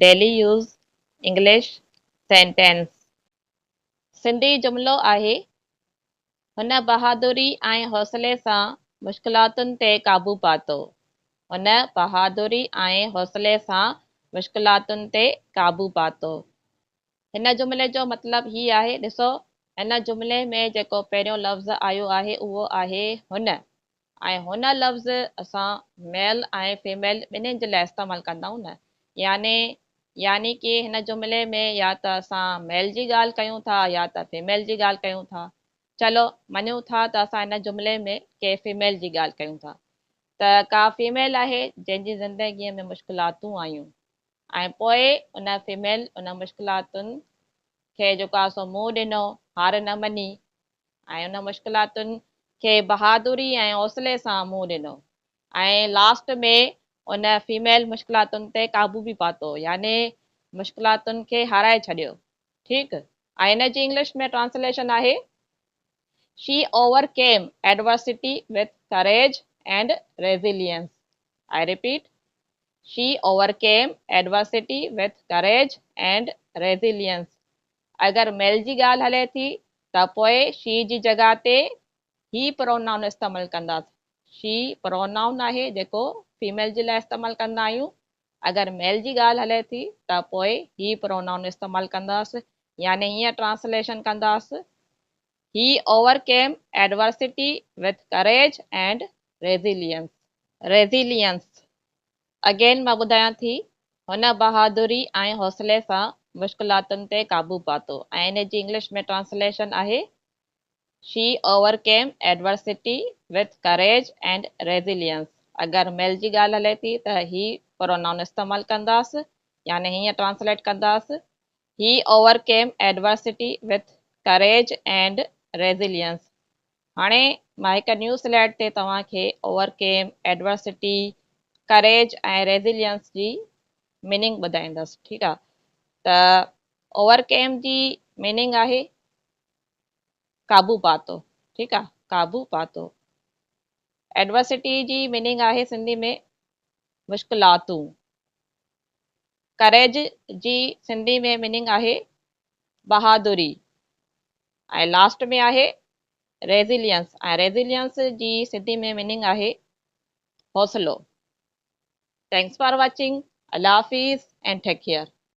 Daily use English sentence. Sindhi جملو آهي، هن بهادري ۽ حوصلي سان مشڪلاتن تي قابو پاتو. هن بهادري ۽ حوصلي سان مشڪلاتن تي قابو پاتو. هن جملي جو مطلب هي آهي، ڏسو هن جملي ۾ جيڪو پهريون لفظ آيو آهي اهو آهي هن ۽ هن لفظ اسان ميل ۽ فيميل ٻنهين جي لاء استعمال ڪندا آهيون نه يعني يعني ڪي هن جملي ۾ يا ته اسان ميل جي ڳالهه ڪيون ٿا يا ته فيميل جي ڳالهه ڪيون ٿا. چلو مڃون ٿا ته اسان هن جملي ۾ ڪي فيميل جي ڳالهه ڪيون ٿا ته ڪا فيميل آهي جنهن جي زندگيء ۾ مشڪلاتون آيون ۽ پوء ان فيميل ان مشڪلاتن کي جيڪو آهي سو منهن ڏنو، هار نه مڃي ۽ ان مشڪلاتن کي بهادري ۽ حوصلي سان منهن ڏنو ۽ لاسٽ ۾ ان فيميل مشڪلاتن تي قابو به پاتو يعني مشڪلاتن کي هارائي ڇڏيو ٺيڪ ۽ ان جي انگلش ۾ ٽرانسليشن آهي She overcame adversity with courage and resilience. I repeat, She overcame adversity with courage and resilience. اگر ميل جي ڳالهه هلي ٿي ته پوء شي جي جڳهه تي هي پرونائون استعمال ڪنداسين. شي پرونائون آهي جيڪو فيميل جي لاء استعمال ڪندا آهيون. اگر ميل جي ڳالهه هلي ٿي ته پوء هي پرونائون استعمال ڪنداسين يعني هيئن ٽرانسليشن ڪنداسين، He overcame adversity with courage and resilience. Resilience. Again مان ٻڌايان ٿي، هن بهادري ۽ حوصلي سان مشڪلاتن تي قابو پاتو ۽ ان جي انگلش ۾ ٽرانسليشن آهي She overcame adversity with courage and resilience اگر ميل جي ڳالهه هلي ٿي ته هي پرونائون استعمال ڪنداس يعني هيئن translate ڪنداس He overcame adversity with courage and resilience هاڻي مان هڪ نيو سلائيڊ تي توهان کي اوور ڪيم، ايڊورسٽي، ڪريج ۽ ريزيلينس جي ميننگ ٻڌائيندس ٺيڪ آ ته اوور ڪيم جي ميننگ آهي قابو پاتو ٺيڪ آ قابو پاتو ايڊورسٽي جي ميننگ آهي سنڌي ۾ مشڪلاتون ڪريج جي سنڌي ۾ ميننگ آهي بهادري ۽ لاسٽ ۾ آهي ريزيلينس ۽ ريزيلينس جي سنڌي ۾ ميننگ آهي حوصلو. Thanks for watching Allah Hafiz and take care.